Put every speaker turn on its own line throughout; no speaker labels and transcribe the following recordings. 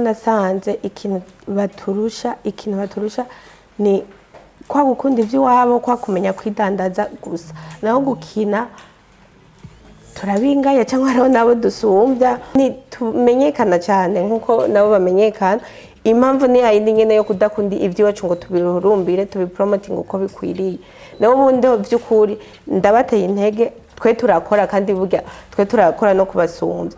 Nasanze ikintu baturusha ni kwa gukunda ivy'iwabo, kwa kumenya kwidandaza gusa. Naho gukina turabinganya cyangwa hariho nabo dusumbya, ntitumenyekana cyane nkuko nabo bamenyekana. Impamvu ni yayindi nyene yo kudakunda ivy'iwacu ngo tubirurumbire, tubipromoting uko bikwiriye. Naho ubundi ho vy'ukuri ndabateye intege, twe turakora kandi burya twe turakora no kubasumbya.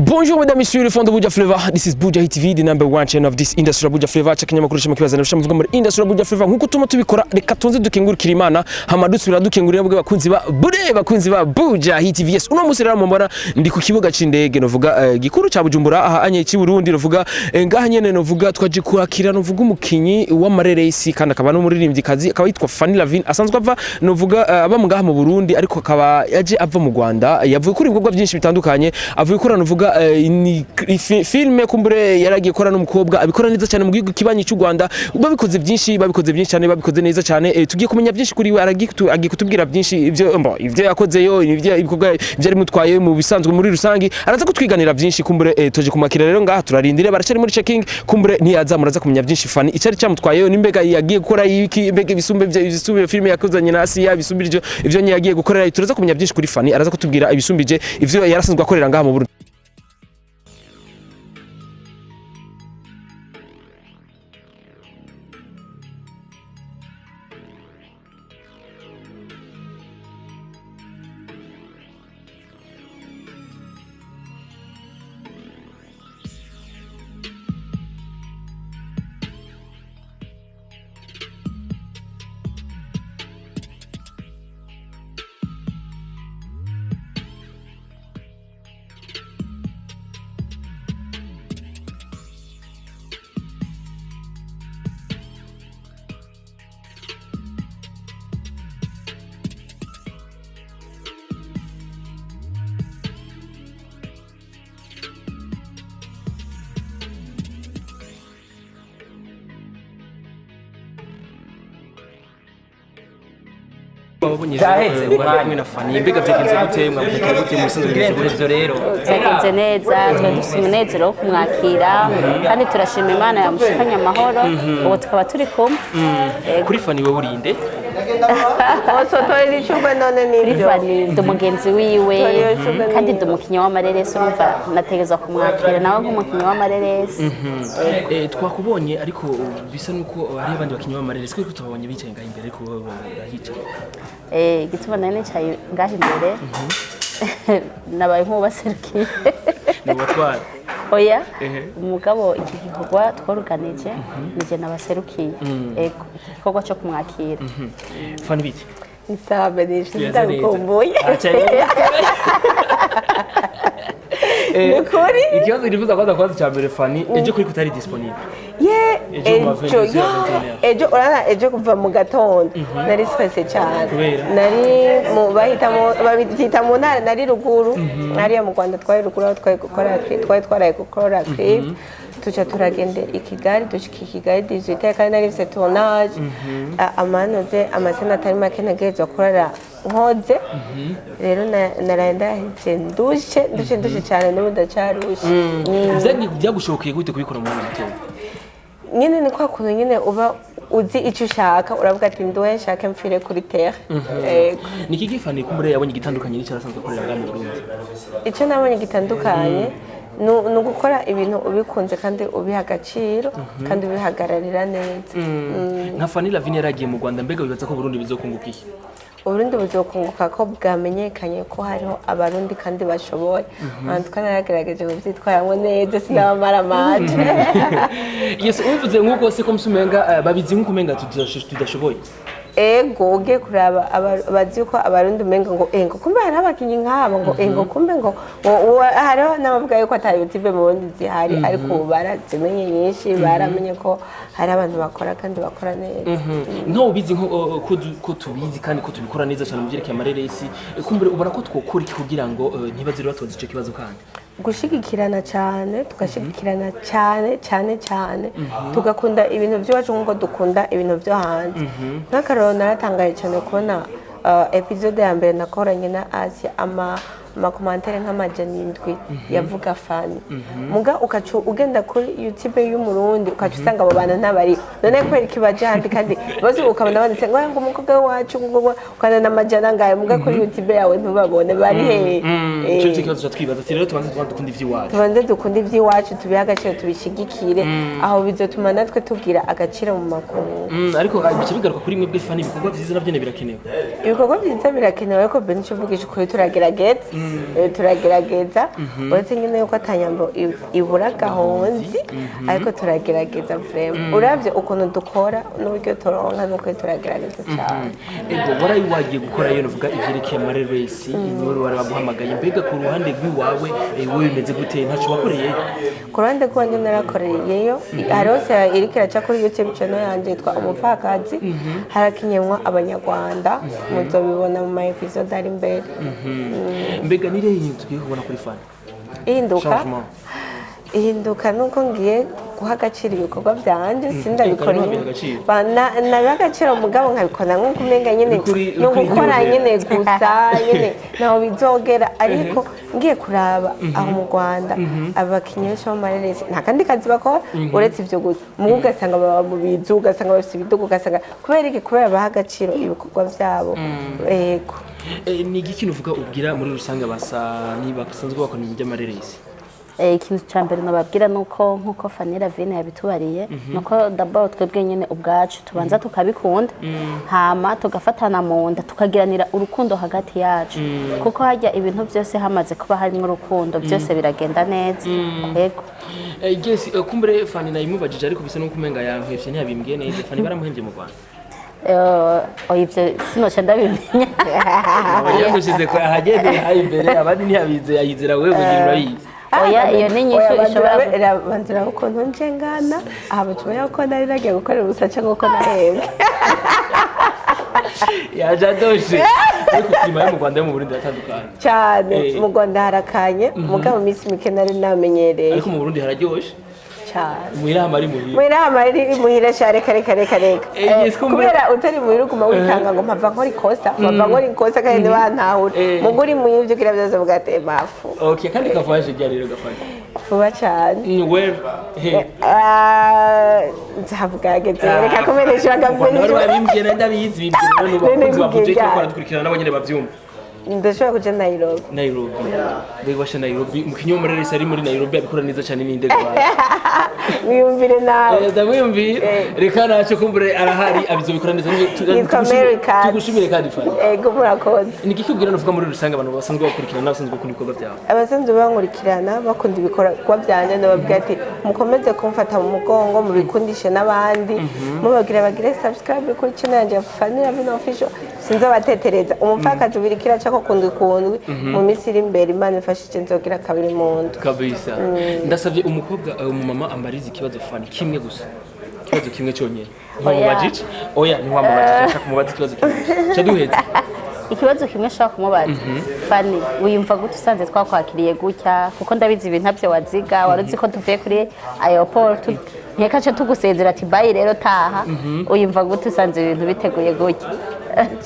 Bonjour mesdames, messieurs, les fans de Buja Flavor. This is Buja Hit TV, the number one channel of this industry Buja Flavor. Chakinyamakuru shima kibaza nabisha muvuga muri industry Buja Flavor. Nkuko tuma tubikora, reka tunze dukengurukira Imana, hama dusubira dukengurira bwe bakunzi ba Bude, bakunzi ba Buja Hit TV. Yes, uno munsi rero mumbona ndi ku kibuga c'indege novuga gikuru ca Bujumbura aha anye ci Burundi, novuga ngaha nyene novuga twaje kwakira novuga umukinyi w'amareresi kandi akaba n'umuririmvyikazi, akaba yitwa Fanny Lavine, asanzwe ava novuga aba ngaha mu Burundi ariko akaba yaje ava mu Rwanda. Yavuye kuri ibikorwa byinshi bitandukanye, avuye gukora novuga ni filme kumbure yaragiye gukora n'umukobwa abikora neza cyane mu gihugu kibanyi cy'u Rwanda. Babikoze byinshi, babikoze byinshi cyane, babikoze neza cyane. Tugiye kumenya byinshi kuri we, agiye kutubwira byinshi ivyo mbo ivyo yakozeyo, ivyo ibikorwa byari mutwaye mu bisanzwe muri rusangi, araza kutwiganira byinshi kumbure. Tuje kumakira rero ngaha, turarindire, baracari muri checking, kumbure niyaza muraza kumenya byinshi Fanny icari cyamutwayeyo n'imbega yagiye gukora iki, mbega ibisumbe bya ibisumbe filme yakozanye na Asia bisumbirije ivyo nye yagiye gukorera. Turaza kumenya byinshi kuri Fanny, araza kutubwira ibisumbije ivyo yarasanzwe akorera ngaha mu Burundi.
Wabonye
Vyaheze,
mwari kumwe na Fanny, mbega vyagenze gute? Mwamukira gute? Mu bisanzwe bigenze gute?
Ivyo rero
Byagenze neza, twari dufite umunezero wo kumwakira kandi turashima Imana yamushikanye amahoro, ubu tukaba turi kumwe. Yego.
Kuri Fanny wewe urinde?
Osotorera icurwe none
Kuri
nibyo.
Fanny ndi umugenzi wiwe
Toriyo icurwe
kandi
nibyo.
ndi umukinnyi w'amareresi, urumva nategerezwa kumwakira nawe nk'umukinnyi w'amareresi. Yego.
Twakubonye ariko bisa nuko hari abandi bakinyi b'amareresi kuko tubabonye bicaye ngaha imbere, ariko wowe urahicaye.
Igituma nari nicaye ngaha imbere, nabaye nk'ubaserukiye.
Ni ubatwara?
Oya.
Ehe.
Umugabo iki gikorwa tworuganije nije nabaserukiye. Ego, iki gikorwa cyo kumwakira.
Fanny, bite?
Nsabe nishe, ndagukumbuye.
Aracyari.
Ni ukuri.
Ikibazo nifuza kwanza kubaza cya mbere, Fanny, ejo kuri kutari disponible?
Ye.
Ejo mu
Ejo
ma 22
ya,
21.
ejo urana, ejo kuva mu gatondo nari stressé cyane.
Kubera?
Nari mu bahitamo, babyita mu ntara, nari ruguru hariya mu Rwanda. Twari ruguru aho twari gukora clip, twari twaraye gukora clip, tuca turagenda i Kigali, dushika i Kigali 18, kandi nari mfise tournage. Amanoze amasena atari make ntegerezwa kurara nkoze. Rero naraye ndahije, ndushe, ndushe, ndushe cyane, n'ubu ndacarushe.
Byagushobokeye gute kubikora mu mwanya muto?
Nyine ni kwa kuntu nyine uba uzi icyo ushaka, uravuga ati nduwe nshake mfire kuri terre. Yego.
Ni iki Fanny kumbure yabonye igitandukanye n'icyo arasanzwe akorera ngaha mu Burundi?
Icyo nabonye gitandukanye ni ugukora ibintu ubikunze kandi ubiha agaciro kandi ubihagararira neza.
Nka Fanny Lavine yaragiye mu Rwanda, mbega wibaza ko Burundi bizokunguka iki?
Uburundi buzokunguka ko bwamenyekanye ko hariho Abarundi kandi bashoboye. Abantu twanaragerageje kubyitwaramo neza, sinabamara amaje.
Yes, ubivuze nk'uko se ko musumenga babizi nk'uko umenga tudashoboye.
Ego, ugiye kuraba bazi ko Abarundi umenga ngo ngo kumbe hariho abakinyi nk'abo, ngo ngo kumbe ngo hariho n'abavuga yuko ata YouTube mu Burundi zihari, ariko ubu barazimenye nyinshi, baramenye ko hari abantu bakora kandi bakora neza.
Nkaho ubizi nko ko tubizi kandi ko tubikora neza cyane mu byerekeye amareresi, kumbure ubona ko twokora iki kugira ngo ntibazire batoza ico kibazo kandi?
Gushigikirana cyane, tugashigikirana cyane cyane cyane, tugakunda ibintu by'iwacu nk'uko dukunda ibintu byo hanze. Nk'akarorero, naratangaye cyane kubona episode ya mbere nakoranye na Asia, ama commentaires nk'700 yavuga Fanny. Muga ukaca ugenda kuri YouTube y'Umurundi, ukaca usanga abo bantu ntabari. None kubera iki baje ahandi kandi bose ukabona banditse ngo umukobwa wacu, ngo ukabona n'amajana ngayo, muga kuri YouTube yawe ntubabone, bari hehe?
Ico nicyo kibazo twibaza ati rero tubanze dukunda ivy'iwacu.
Tubanze dukunde iby'iwacu, tubihe agaciro, tubishigikire, aho bizotuma natwe tugira agaciro mu makungu.
Ariko bica bigaruka kuri mwebwe Fanny, ibikorwa vyiza navyo nyene birakenewe.
Ibikorwa byiza birakenewe, ariko benshi uvugisha ukuri turagerageza. Turagerageza, uretse nyine yuko atanyambo ibura gahonzi, ariko turagerageza vraiment. Uravye ukuntu dukora n'uburyo turonka, n'ukuri turagerageza cyane.
Ego, warayi wagiye gukora iyo nuvuga ivyerekeye amareresi, niwe wari baguhamagaye. Mbega ku ruhande rw'iwawe, wowe bimeze gute? Ntaco wakoreye?
Ku ruhande rwanjye narakoreyeyo. Hariho se iriko iraca kuri YouTube channel yanjye yitwa Umupfakazi, harakinyemwa Abanyarwanda, muzobibona mu ma episode ari imbere.
Mbega ni irihe hindu tugiye kubona kuri Fanny?
Ihinduka?
Changement.
Ihinduka nuko ngiye guha agaciro ibikorwa byanje, sindabikora
Eka,
nyine.
ntiwabiha agaciro.
Nabiha agaciro, mugabo nkabikora nk'uko umenga nyine ni
Uriko
ugukora
uryohera.
nyine gusa nyine, ntaho bizogera. Ariko ngiye kuraba aho mu Rwanda, abakinyi benshi b'amareresi nta kandi kazi bakora uretse ibyo gusa, mugo ugasanga baba mu bizu, ugasanga bafite ibiduga, ugasanga kubera iki? Kubera baha agaciro ibikorwa byabo. Yego.
Ni igiki uvuga ubwira muri rusange abasa niba basanzwe bakora ibintu by'amareresi?
Ikintu cya mbere nababwira ni uko nk'uko Fanny Lavine yabitubariye, ni uko d'abord twebwe nyine ubwacu tubanza tukabikunda, hama tugafatana mu nda, tukagiranira urukundo hagati yacu, kuko hajya ibintu byose hamaze kuba harimo urukundo, byose biragenda neza. Yego.
Yes, kumbure Fanny nayimubajije, ariko bisa n'uko umenga yankwevye, ntiyabimbwiye neza. Fanny baramuhemvye mu Rwanda?
Oya, ivyo sinoca ndabimenya.
Yagushize ko ahagende hayi imbere, abandi ntiyabize, ayizera wewe kugira urabizi.
Oya, iyo ni inyishu ishobora
Banzira ukuntu nje ngana aha, batumenya ko nari nagiye gukorera ubusa cyangwa ko nahembwe.
Yaje adoshe, ariko climat yo mu Rwanda yo mu Burundi iratandukanye.
Cyane.
Eh.
Mu Rwanda harakanye, mugabo mu minsi mike nari namenyereye.
Ariko mu Burundi hararyoshe.
Cyane.
Muhira hamari muhira.
Muhira hamari muhira sha, reka reka reka reka.
Yes,
Kubera utari muhira uguma wikanga ngo mpava nkora ikosa, mpava nkora ikosa kandi ntibantahura. Mugo uri muhira ibyo ugira byose uvuga ati mafu.
Okay, kandi ka voyage ryari rero gafata?
Vuba cyane.
Where he?
Ah, nzavuga geze, reka kumenyesha.
Bari
Bakamenyesha.
babimbwiye, nari ndabizi, bimbwiye none
None
bakunzi ba
nkubwiye
Buja
ryari?
baradukurikirana nabo nyene bavyumva.
Ndashobora kuja Nairobi.
Nairobi, mbega basha Nairobi, mu kinyoma rero ari muri Nairobi abikora neza cyane n'indege baje.
Wiyumvire nawe.
Ndamwiyumvira, reka naco kumbure arahari abizobikora neza.
Yitwa Mary Kat.
Tugushimire kandi, Fanny.
Ego, murakoze.
Ni iki ubwira nuvuga muri rusange abantu basanzwe bakurikirana n'abasanzwe bakunda ibikorwa byawe?
Abasanzwe bankurikirana bakunda ibikorwa byanjye, nababwira ati mukomeze kumfata mu mugongo, mubikundishe n'abandi, mubabwira bagire subscribe kuri channel yanjye ya Fanny Lavine Official. Sinzobatetereza. Umupfakazi ubiri kiracako kundwi kundwi. Mu minsi iri imbere, Imana ifashije, nzogira kabiri mu ndwi.
Kabisa. Ndasabye umukobwa, umumama ambariza ikibazo Fani kimwe gusa, ikibazo kimwe cyonyine. Ntiwamubajije? Oya, ntiwamubajije. Nshaka kumubaza ikibazo kimwe gusa, ca duhetse.
Ikibazo kimwe nshobora kumubaza Fani: wiyumva gute usanze twakwakiriye gutya? Kuko ndabizi ibintu ntabyo waziga, wari uzi ko tuvuye kuri aéroport, nkeka ce tugusezera ati "Bye rero, taha." Uyumva gute usanze ibintu biteguye gutya?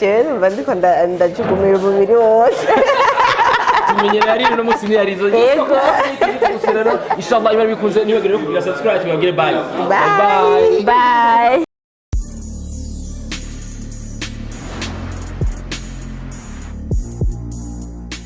Jewe numva ndiko ndajugumira umubiri wose.
Tumenyereye ari uno munsi ntiyarizo.
Yego.
Rero inshallah, Imana bikunze, ntibagire kugira subscribe, tubabwire bye.
Bye.
Bye.